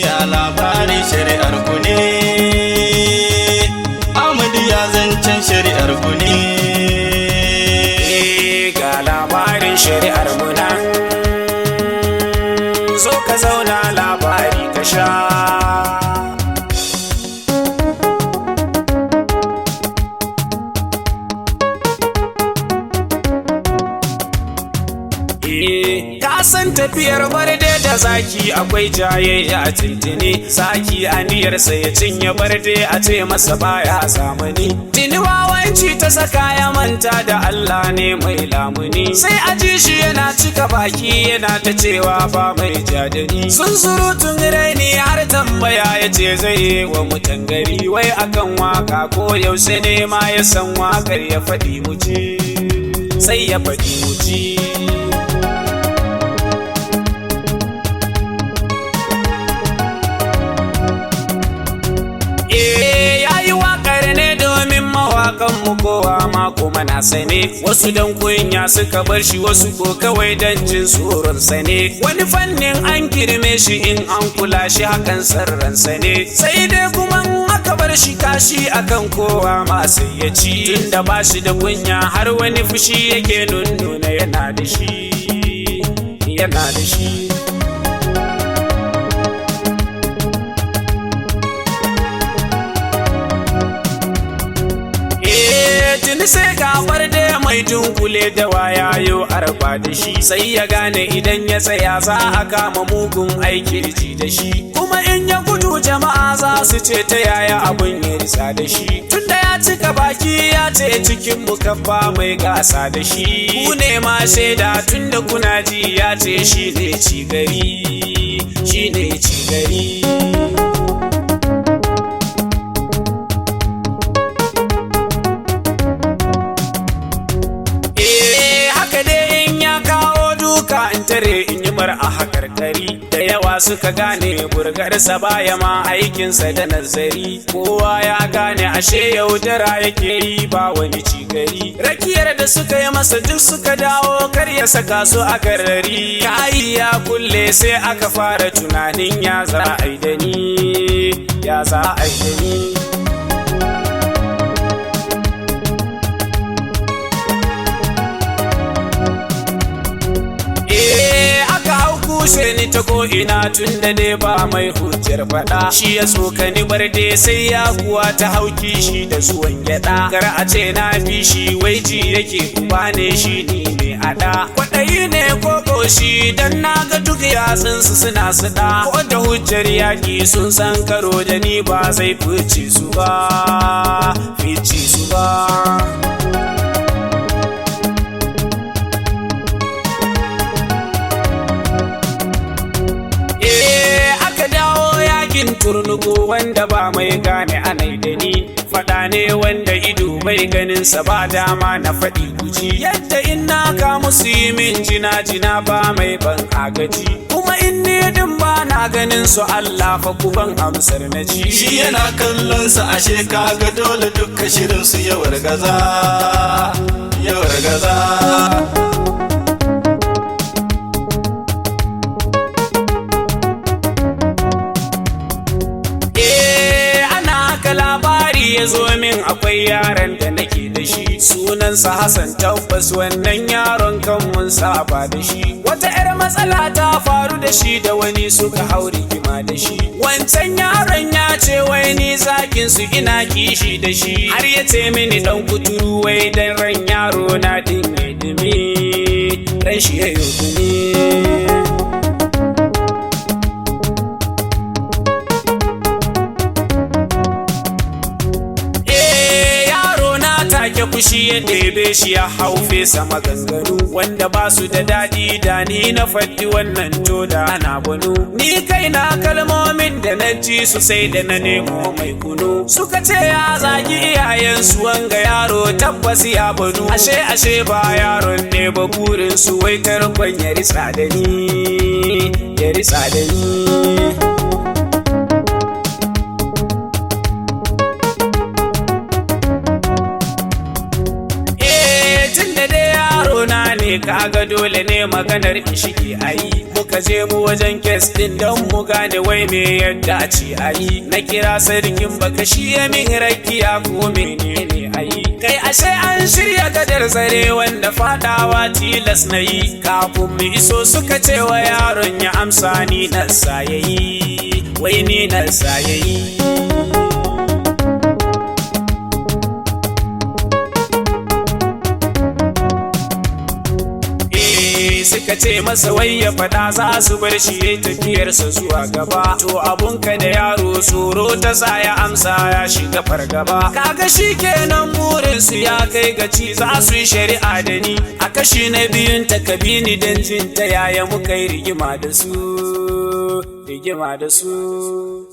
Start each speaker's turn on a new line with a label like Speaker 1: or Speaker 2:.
Speaker 1: Ya labarin shari'ar ku ne, Amadu ya zancen shari'ar ku ne.
Speaker 2: Ga labarin shari'ar mu nan, zo ka zauna labari ka sha. Ka san tafiyar barde da zaki akwai jayayya a tintini. Zaki aniyarsa ya cinye barde, a ce masa baya zamani. Tuni wawanci ta saka ya manta da Allah ne mai lamuni. Sai a ji shi yana cika baki yana ta cewa ba mai jadani. Sun surutun raini har tambaya ya ce zai yi wa mutan gari, wai akan waka ko yaushe ne ma ya san wakar, ya faɗi mu ci, sai ya faɗi mu ci. Ya yi waƙar ne domin mawaƙan mu kowa ma kuma na sane. Wasu dan kunya suka bar shi, wasu ko kawai dan jin tsoron sane. Wani fannin an girme shi, in an kula shi hakan sarransa ne. Sai dai kuma in aka bar shi kashi akan kowa ma sai ya ci, tunda ba shi da kunya har wani fushi yake nunnuna yana da shi, yana da shi. Tuni sai gabar da mai dunkule da wayayo arba da shi, sai ya gane idan ya tsaya za a kama mugun aiki ji da shi, kuma in ya gudu jama'a za su ce ta yaya abun ya ritsa da shi, tunda ya cika baki ya ce cikin mukaffa mai gasa da shi. Ku ne ma shaida, tunda kuna ji ya ce shi ne ci gari, shi ne ci gari. Haka dai in ya kawo duka in tare in yi mar a hakarkari, da yawa suka gane burgarsa baya ma aikinsa da nazari. Kowa ya gane ashe yaudara yake yi, ba wani cigari. Rakiyar da suka yi masa duk suka dawo kar ya saka su a garari. Kayi ya kulle, sai aka fara tunanin ya za a yi da ni, ya za a yi da ni. Aka hau kushe ni ta ko'ina, tun da dai ba mai hujjar faɗa. Shi ya tsokani barde sai ya kuwa ta hauki shi da zuwan gyaɗa. Kar a ce na fi shi, wai ji yake uba ne shi, ni ne ada. Kwaɗayi ne ko ƙoshi, dan na ga duk yatsunsu suna suɗa. Ko da hujjar yaƙi sun san karo da ni ba zai fice su ba, fice su ba. Aka dawo yakin turnuku wanda ba mai gane anai da ni. Faɗa ne wanda ido bai ganin sa, ba dama na faɗi guji. Yadda in na kamu su yi min jina jina, ba mai ban agaji. Kuma in ni din ba na ganin su, Allah fa ku ban amsar na ji.
Speaker 1: Shi yana kallon sa, ashe kaga dole dukka shirin su ya wargaza, ya wargaza.
Speaker 2: Ana haka labari ya zo min akwai yaron da nake da shi, sunansa Hassan. Tabbas wannan yaron kan mun saba da shi. Wata 'yar matsala ta faru da shi da wani, suka hau rigima da shi. Wancan yaron ya ce wai ni zakin su ina kishi da shi, har ya ce mini dan kuturu, wai dan ran yaro na din ya dumi, ran shi ya yi dumi. Yaro na take fushi ya ɗebe shi ya hau fesa maganganu wanda ba su da daɗi. Da ni na faɗi wannan to da ana banu. Ni kaina kalmomin da na ji su sai da na nemo mai kunu. Suka ce ya zagi iyayensu, wanga yaro tabbas ya banu. Ashe ashe ba yaron ne ba, burin su wai tarkon ya ritsa da ni, ya ritsa da ni. Tun da dai ne, kaga dole ne maganar in shige ayi. Muka je mu wajen case din don mu gane wai me yadda ce ayi. Na kira sarkin baka, shi ya min rakiya, ko menene ayi. Kai, ashe an shirya gadar zare wanda fadawa tilas na yi. Kafin mu iso suka ce wa yaron ya amsa ni na sayayi, wai ni na sayayi. Suka ce masa wai ya faɗa, za su bar shi ya tafiyarsa zuwa gaba. To, abunka da yaro, tsoro ta sa ya amsa, ya shiga fargaba. Kaga shi kenan, burinsu ya kai gaci, za su yi shari'a da ni a kashi na biyun ta. Ka bi ni don jin ta yaya muka yi rigima da su, rigima da su.